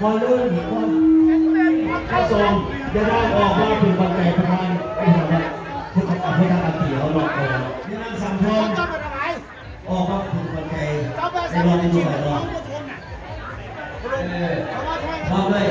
ຂໍເລີຍນີ້ກ່ອນ ພະສົງຢ່າໄດ້ອອກມາເປັນຂວັນໃຈປະທານ ຜູ້ທຳ ຜູ້ທຳອາຕີເຮົາເນາະ ເອີ ຍານາງສັງທອງ ອອກມາເປັນຂວັນໃຈໃນວັນນີ້ເນາະ ເອີ ມາເລີຍ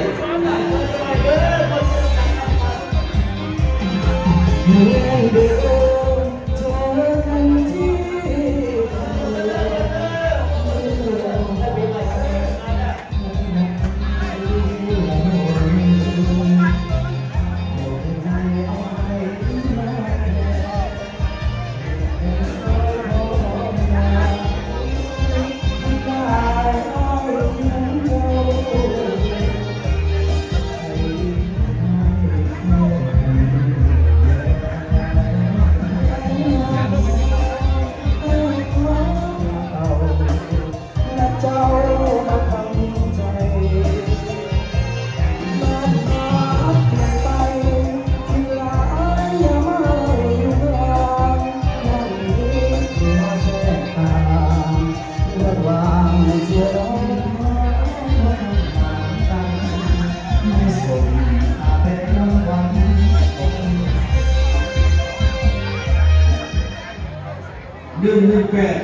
ໜຶ່ງໜຶ່ງແປດ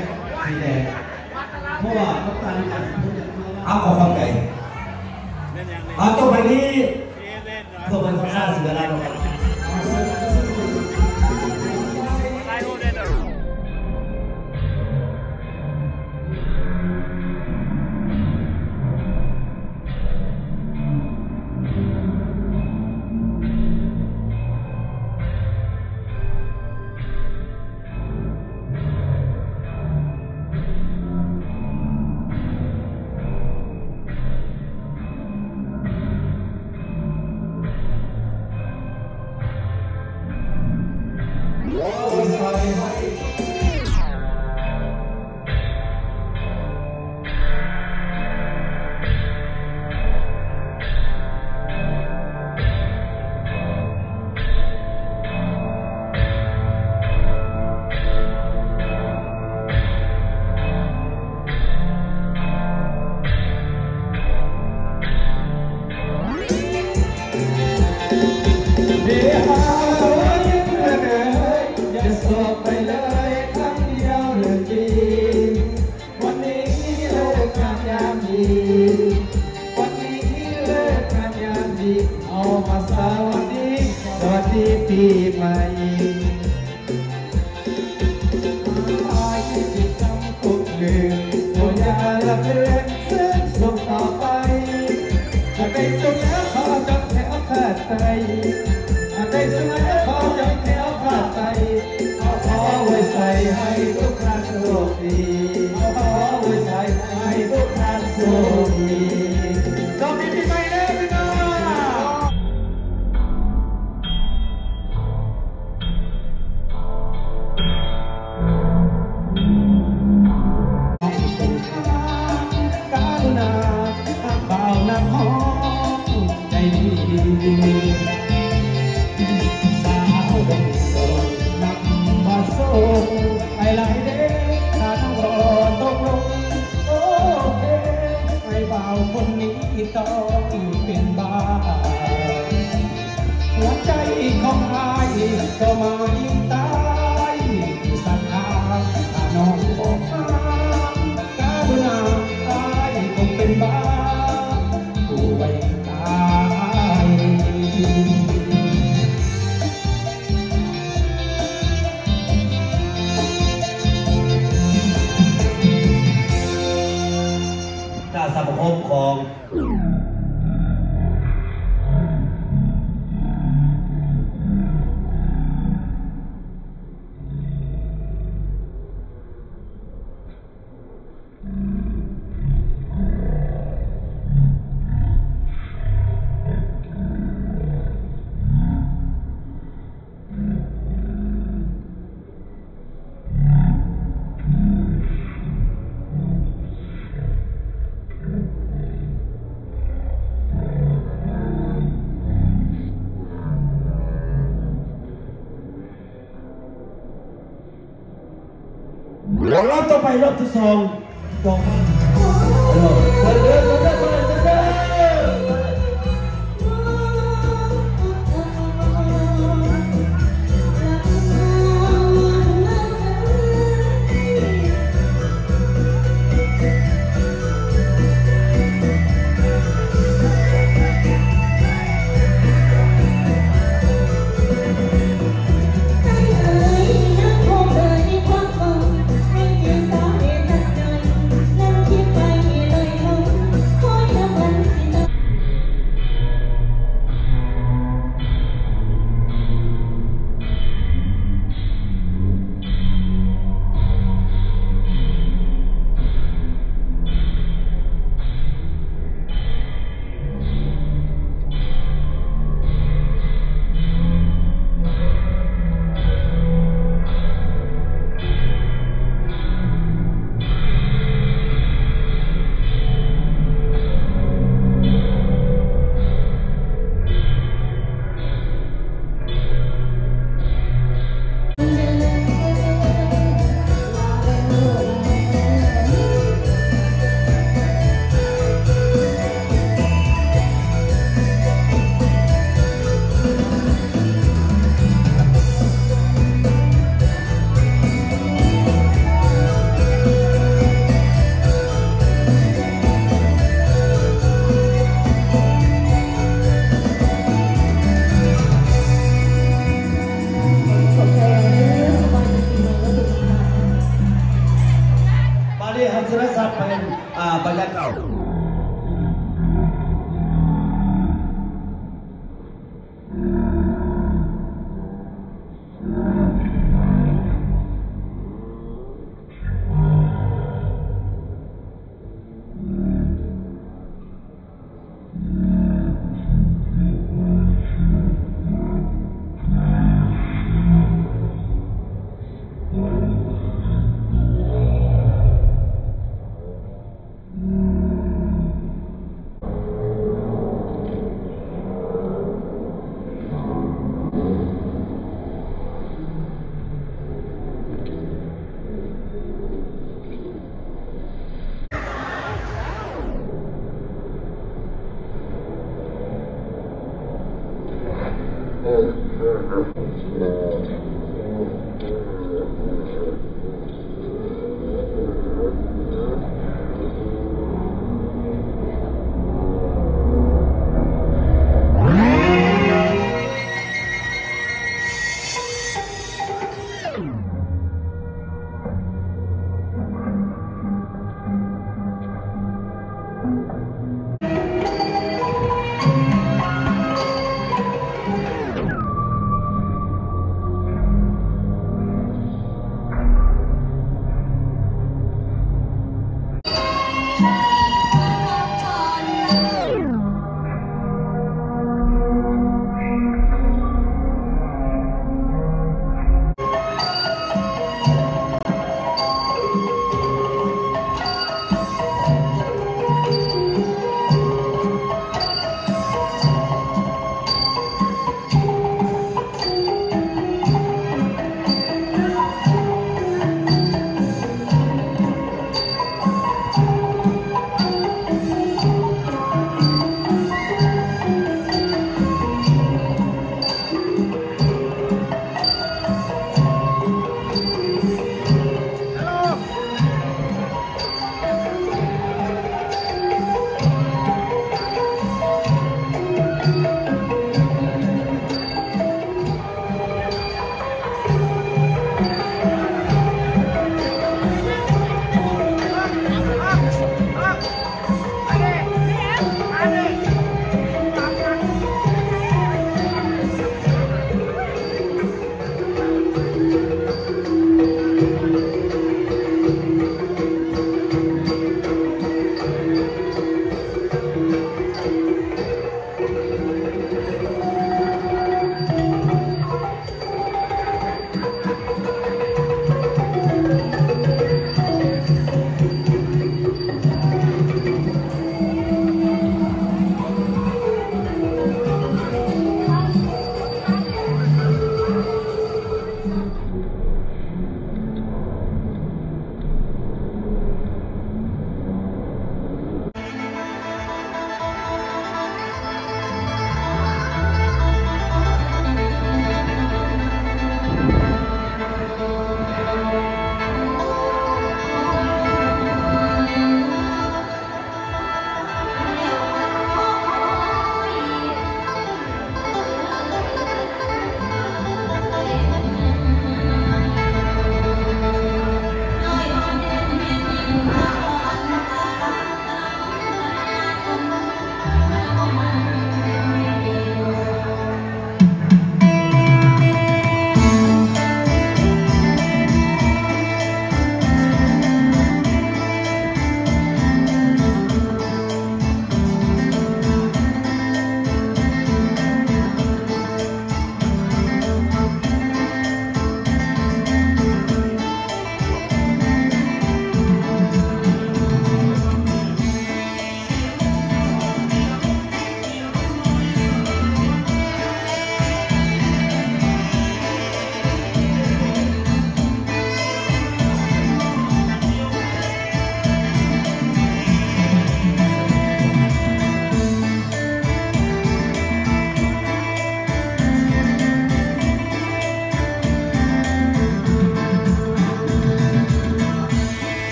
ສີແດງ ເພາະວ່າຕ້ອງການ ເອົາ ຂໍຂອບໃຈ ເອົາ ຕໍ່ໄປນີ້ ເພື່ອເພິ່ນຂອບໃຈເວລາເນາະ. ວັນນີ້ເລີກງາມຍາມດີ ວັນນີ້ເລີກງາມຍາມດີ ເອົາມາສະຫວັດດີ ສະຫວັດດີປີໃໝ່. ອ້າຍທີ່ຈຳຄຸກເລີຍ ບໍ່ຢ່າລະເລີນ ເຊີນຊົມຕໍ່ໄປ ຫາກໄດ້ສຸກແລ້ວຂໍຈົ່ງແຄ້ວຄາດໄປ ຫາກໄດ້ສຸກແລ້ວຂໍຈົ່ງແຄ້ວຄາດໄປ ຂໍອວຍໄຊໃຫ້ທຸກທ່ານໂຊກດີ ຂໍອວຍໄຊໃຫ້ທຸກທ່ານໂຊກດີ ສະຫວັດດີປີໃໝ່ເດີພີ່ນ້ອງ. ກະລຸນາ ບ່າວນັກຮ້ອງໃຈດີ ສາວດົງດົງນຳມາສົ່ງ ໄປຫຼາຍເດ້ ຖ້ານ້ອງລໍຕົກລົງ ໂອເຄ ໄອ້ບ່າວຄົນນີ້ຕ້ອງເປັນບ້າ ຫົວໃຈຂອງອ້າຍກໍໝາຍຕາຍສັດທາ ຖ້ານ້ອງບໍ່ມາກະລຸນາ ອ້າຍຄົງເປັນບ້າປ່ວຍຕາຍ. ໜ້າສະມາຄົມຂອງ ລອບຕໍ່ໄປ ລອບທີສອງ ເຊີນເດີ ເຊີນເດີ ເຊີນເດີ ເຊີນເດີ. ໃຫ້ໂທລະສັບໄປ ອ່າ ບັນຍາກາດ.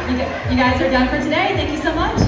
You guys are done for today. Thank you so much.